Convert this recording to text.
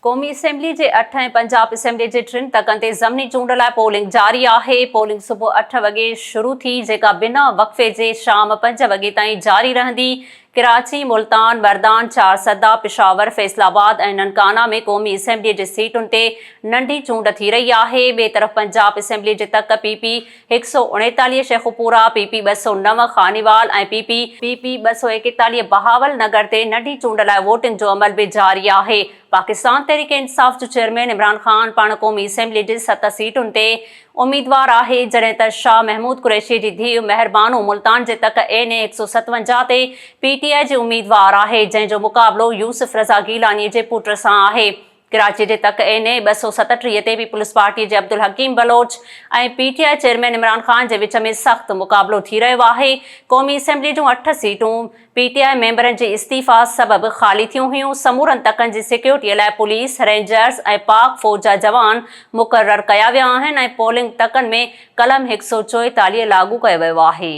قومي اسيمبلي جي اٺ ۽ پنجاب اسيمبلي جي ٽن تڪن تي ضمني چونڊ لاء پولنگ جاري آهي، پولنگ صبح اٺ وڳي شروع ٿي جيڪا بنا وقفي جي شام پنج وڳي تائين جاري رهندي، ڪراچي، ملتان، مردان، چارسده، پشاور، فيصل آباد ۽ ننڪانه ۾ قومي اسيمبلي جي سيٽن تي ننڍي چونڊ ٿي رهي آهي، ٻئي طرف پنجاب اسيمبلي جي تڪ P P 139 Sheikhupura, P P 209 Khanewal ۽ P P P P 241 Bahawalnagar تي ننڍي چونڊ لاء ووٽنگ جو عمل به جاري آهي. پاڪستان تحريڪ انصاف جو چيئرمين عمران خان پاڻ قومي اسيمبلي جي ست سيٽن تي اميدوار آهي، جڏهن ته شاهه محمود قريشي جي ڌيء مهربانو ملتان جي تڪ اين اي 157 تي پي ٽي آء جي اميدوار آهي، جنهن جو مقابلو يوسف رضا گيلاني جي پٽ سان آهي. ڪراچي جي تڪ اين اي 237 تي پيپلز پارٽي جي Abdul Hakeem Baloch ۽ P T I chairman Imran Khan جي وچ ۾ سخت مقابلو ٿي رهيو آهي. قومي اسيمبلي جون اٺ سيٽون پي ٽي آء ميمبرن جي استعيفيٰ سبب خالي ٿيون هيون، سمورن تڪن جي سيڪيورٽي لاء پوليس، رينجرز ۽ پاڪ فوج جا جوان مقرر ڪيا ويا آهن ۽ پولنگ تڪن ۾ قلم 144 لاڳو ڪيو ويو آهي.